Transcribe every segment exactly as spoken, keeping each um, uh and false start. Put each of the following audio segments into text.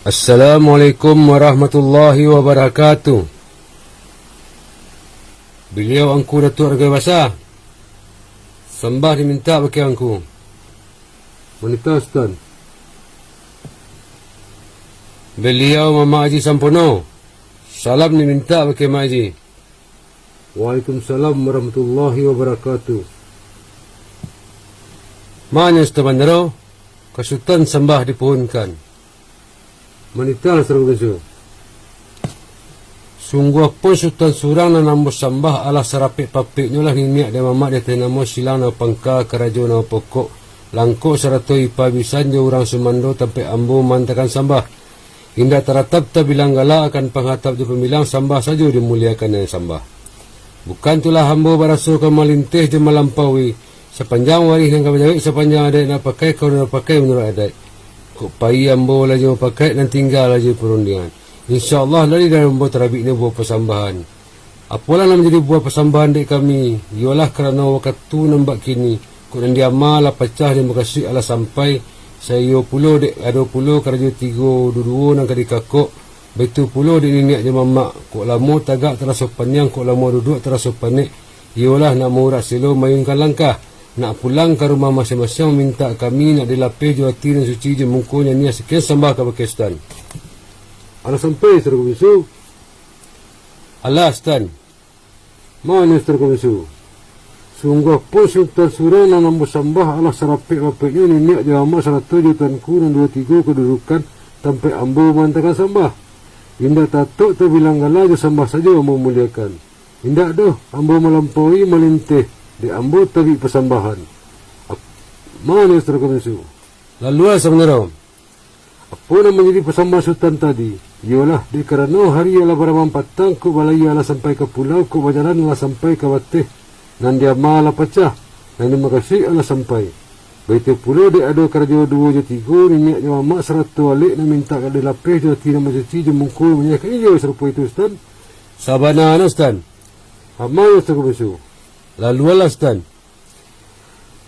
Assalamualaikum warahmatullahi wabarakatuh. Baliau Angku Datuak Nagari Basa. Sambah dimintak bakeh Angku. Manitah, Sutan. Baliau Mamak Aji Sampono. Salam dimintak bakeh Mak Aji. Waalaikumsalam warahmatullahi wabarakatuh. Mano, Sutan Bandaro, ka Sutan sambah dipuhunkan. Manitah, Sutan Kuminsu. Sungguah pun Sutan surang nan ambo sambah, alah sarapek-papeknyo lah niniak dek mamak di ateh namo silang namo pangka, karajo namo pokok, langkok sarato ipa bisan jo urang sumando tampek ambo maantakan sambah. Indak taratap tabilang gala akan panghatap jo pambilang, sambah sajo dimuliakan nan sambah. Bukan tu lah ambo baraso ka malinteh jo malampaui, sapanjang warih nan ka bajawek, sapanjang adaik nan pakai, ka nan pakai manuruik adaik. Kok pai ambo lah jo mupakaik, nan tingga lah jo parundiangan. Insya Allah, lah di dalam ambo tarabiknyo buah pasambahan. Apolah nan manjadi buah pasambahan dek kami, iyolah karano wakatu nan bak kini, kok nan di ama lah pacah, di mukasuik alah sampai, saiyo pulo dek ado pulo karajo tigo duduo nan ka dikakok, baitu pulo dek niniak jo mamak, kok lamo tagak taraso paniang, kok lamo duduak taraso panek, iyolah nak maurak selo maayunkan langkah, nak pulang ka rumah masiang-masiang, mamintak kami nak dilapeh jo ati nan suci jo mungko nyaniah. Sakian sambah kabakeh Sutan. Alah sampai, Sutan Kuminsu? Alah, Sutan. Mano, Sutan Kuminsu? Sungguah pun Sutan surang nan ambo sambah, alah sarapek-papeknyo niniak jo amak sarato jo tuanku nan duo tigo kadudukan tampek ambo maantakan sambah. Indak tatok tabilang gala, jo sambah sajo ambo muliakan. Indak doh ambo malampaui malinteh, dek ambo tabik pasambahan. Ap-, mano, Sutan Kuminsu? Lalu, Sutan Bandaro. Apo nan manjadi pasambahan Sutan tadi, iyolah, dek karano hari alah barambang patang, kok balayia alah sampai ka pulau, kok bajalan alah sampai ka bateh, nan di ama alah pacah, nan di mukasuik alah sampai. Baitu pulo dek ado karajo duo jo tigo, niniak jo mamak sarato alek, nan mintak ka dilapeh jo ati nan basuci, jo mungko manyaniahkan iyo, sarupo itu, Sutan. Sabananyo, Sutan. Amanyo, Sutan Kuminsu. Laluanlah, Sutan.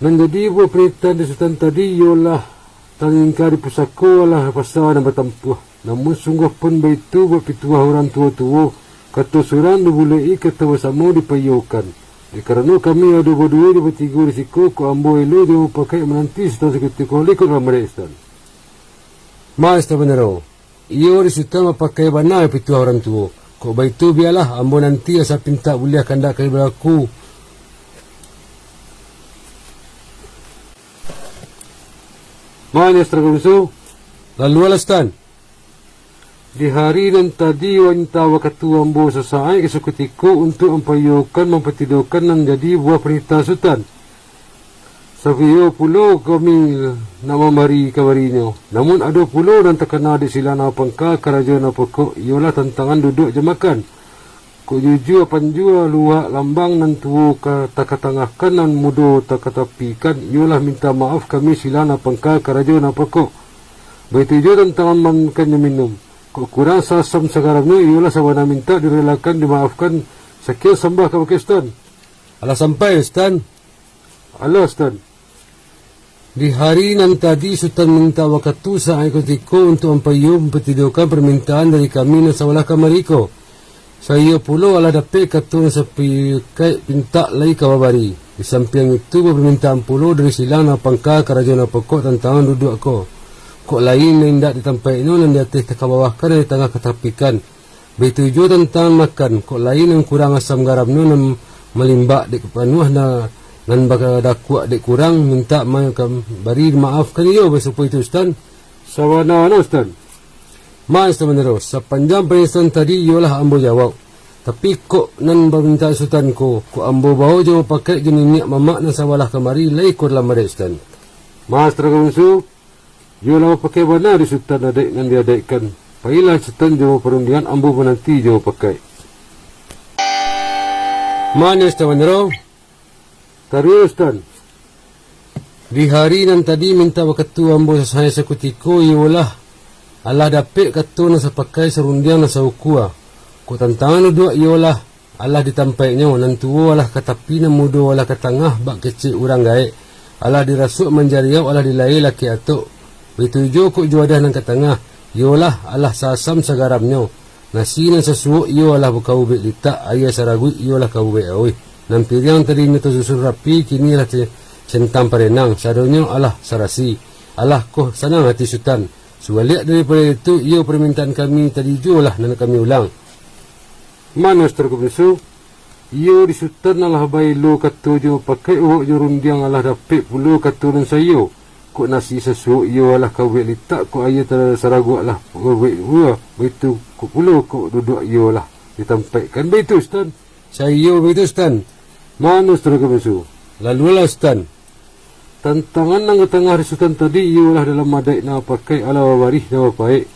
Nan jadi buah panitahan di Sutan tadi, iyolah, tangingka di pusako alah pasa nan batampuah. Namun sungguah pun baitu buah pituah urang tuo-tuo, kato surang dibuleki, kato basamo dipaiyokan. Dek karano kami ado baduo jo batigo di siko, kok ambo elo jo mupakaik mananti Sutan sakutiko, lai kok lah marek, Sutan. Mano, Sutan Bandaro. Iyo, di Sutan mapakai bana pituah urang tuo. Kok baitu, bialah, ambo nanti asa pintak buliah kandak ka balaku. Mano, Sutan Kuminsu? Laluanlah, Sutan. Di hari nan tadi, wanita wakatu ambo sasaik sakutiko untuak mampaiyokan, mampatidokan nan jadi buah panitahan Sutan. Saiyo pulo kami nak mambari kabarinyo. Namun ado pulo nan takana dek silang namo pangka, karajo namo pokok, iyolah tantangan duduak jo makan. Kok jujua panjua luhak lambang, nan tuo ka takatangahkan, nan mudo takatapikan, iyolah minta maaf kami silang namo pangka, karajo namo pokok. Baitu juo tantangan makan jo minum. Kok kurang saasam sagaramnyo, iyolah sabana mintak direlakan, dimaafkan. Sakian sambah kabakeh Sutan. Alah sampai, Sutan. Alah, Sutan. Di hari nan tadi Sutan mintak wakatu sasaik sakutiko untuak mampaiyo, mampatidokan parmintaan dari kami nan sawalah kamari ko. Saiyo pulo alah dapek kato nan sapakaik pintak lai ka babari. Di sampiang itu, baparmintaan pulo dari silang namo pangka, karajo namo pokok, tantangan duduak ko. Kok lain nan indak di tampaiknyo, nan di ateh takabawahkan, nan di tangah katapikan. Baitu juo tantangan makan, kok lain nan kurang asam garamnyo, nan malimbak dek panuah, nan, nan badakuak dek kurang, mintak ma-, kam-, bari maafkan iyo, basarupo itu, Sutan. Sabananyo, Sutan. Mano, Sutan Bandaro, sapanjang panyasatan tadi iyolah ambo jawab. Tapi kok nan parmintaan Sutan ko, kok ambo bao jo mupakaik jo niniak mamak nan sawalah kamari, lai ko lah marek, Sutan. Mano, Sutan Kuminsu? Iyolah, mapakai bana di Sutan adaik nan diadaikkan. Pailah Sutan jo parundiangan, ambo mananti jo mupakaik. Mano, Sutan Bandaro? Taruih, Sutan. Di hari nan tadi mintak wakatu ambo sasaik sakutiko, iyolah, alah dapek kato nan sapakai, sarundiang nan saukua. Kok tantangan duduak, iyolah, alah di tampaiknyo, nan tuo alah ka tapi, nan mudo alah ka tangah, bak kecek urang gaek, alah dirasuak manjariau, alah dilaie lakek atok. Baitu juo kok juadah nan ka tangah, iyolah alah saasam sagaramnyo. Nasi nan sasuok iyo alah kaubek litak, aia saraguik iyo alah kaubek auih. Nan piriang tadinyo tasusun rapi, kini lah ce-, centang parenang, sadonyo alah sarasi. Alah koh sanang ati Sutan. Subaliak daripado itu, iyo parmintaan kami tadi juo lah nan kami ulang. Mano Sutan Kabansu? Iyo di Sutan alah baelo kato jo pakai, uwak jo rundiang alah dapek pulo kato nan saiyo. Kok nasi sasuok iyo alah kaubek litak, kok aia ta-, saraguak lah kaubek buah, baitu kok pulo kok duduak iyo lah ditampaikkan, baitu Sutan. Saiyo baitu Sutan. Mano Sutan Kabansu? Lalulah Sutan. Tantangan nan ka tangah di Sutan tadi iyolah dalam adaik nan bapakai, alah babarih nan bapaek.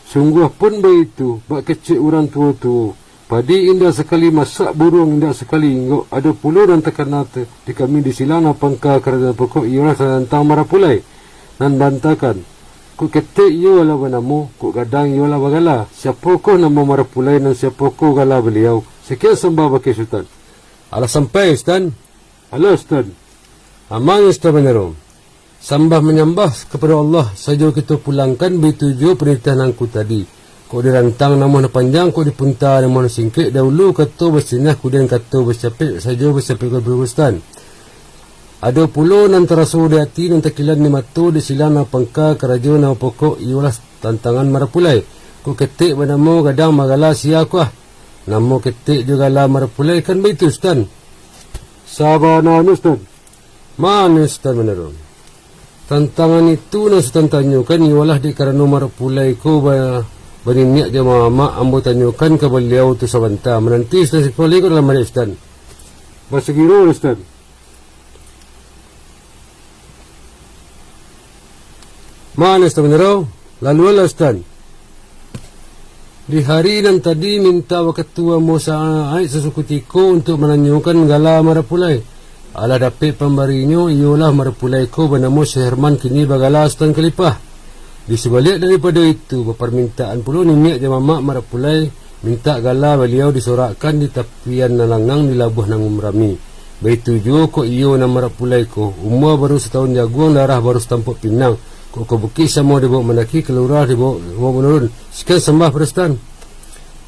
Sungguah pun baitu, bak kecek urang tuo-tuo, padi indak sakali masak, buruang indak sakali inggok. Ado pulo nan takana te-, di kami di silang nan pangka karajo nan pokok iyolah tantang marapulai. Nan bantakan, kok ketek iyo alah banamo, kok gadang iyo alah bagala. Siapokoh namo marapulai, nan siapokoh gala baliau? Sakian sambah bakeh Sutan. Alah sampai, Sutan? Alah, Sutan. Aman, Sutan Manaro. Sambah manyambah kapado Allah sajo kito pulangkan, baitu juo parintah nan angku tadi. Kok dirantang namo nan panjang, kok dipunta namo nan singkek, dahulu kato basinah, kudian kato basapek, sajo basapek kok Sutan. Ado pulo nan taraso di ati, nan takilan di mato, di silang nan pangka karajo nan pokok, iyolah tantangan marapulai. Kok ketek banamo gadang magala, sia kuah. Namo ketek jo gala marapulai, kan baitu, Sutan? Sabananyo, Sutan. Mano Sutan Manaro? Tantangan itu nan Sutan tanyokan iyolah dek karano marapulai ko ba-, baniniak jo mamak, ambo tanyokan ka baliau tu sabanta. Mananti Sutan Sipoli ko dalam adaik Sutan. Basagiro, Sutan. Mano Sutan Manaro? Laluanlah Sutan. Di hari nan tadi mintak wakatu ambo saaik sasukutiko untuak mananyokan gala marapulai. Alah dapek pambarinyo, iyolah marapulai ko banamo Syekh Herman, kini bagala Sutan Kalipah. Di subaliak daripado itu, baparmintaan pulo niniak jo mamak marapulai, mintak gala baliau disorakkan di tapian nan langang di labuah nan rami. Baitu juo kok iyo nan marapulai ko, umua baru satahun jaguang, darah baru satampok pinang. Kok ka bukik samo dibawok mandaki, ka lurah dibawok, dibawok manurun. Sakian sambah pado Sutan.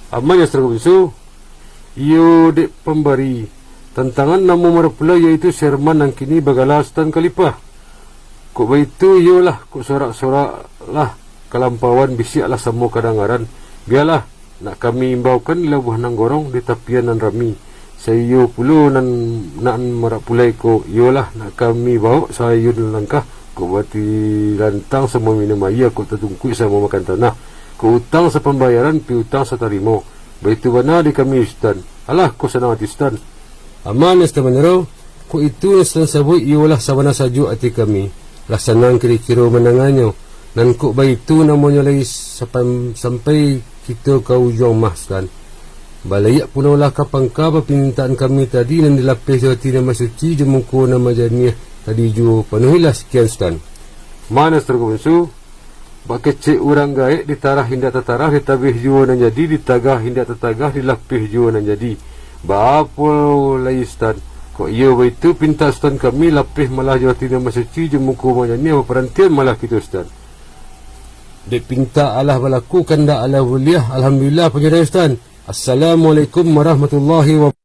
Aman, Sutan Kabansu. Iyo dek pambari. Tantangan namo marapulai, yaitu Syekh Herman nan kini bagala Sutan Kalipah. Kok baitu iyolah, kok sorak-soraklah kalampauan, bisiaklah samo kadangaran. Bialah, nak kami imbaukan di labuah nan gorong, di tapian nan rami. Saiyo pulo nan, nan marapulai ko, iyolah nak kami bawok saiyo langkah, kok batilantang samo minum aia, kok tatungkuik samo makan tanah, kok utang sapambayaran, piutang satarimo. Baitu bana di kami, Sutan. Alah, kok sanang ati Sutan. Aman, Sutan Manaro. Kok itu nan Sutan sabuik iyolah sabana sajuak ati kami. Lah sanang kiro-kiro mandanganyo. Nan kok baitu namonyo lai sapan-, sampai kito ka ujuang mah, Sutan. Balaiak pulolah ka pangka pamintaan kami tadi, nan dilapeh jo ati nan basuci, jo muko nan bajaniah tadi juo. Panuhilah sakian, Sutan. Mano Sutan Kabansu? Bak kecek urang gaek, ditarah indak tatarah, ditabeh juo nan jadi, ditagah indak tatagah, dilapeh juo nan jadi. Baapo lai Sutan? Kok iyo baitu pintak Sutan kami, lapeh malah jo ati nan basuci, jo muko bajaniah, baparantian malah kito Sutan. Dek pintak alah balaku, kandak alah buliah, alhamdulillah panjadai Sutan. Assalamualaikum warahmatullahi wabarakatuh.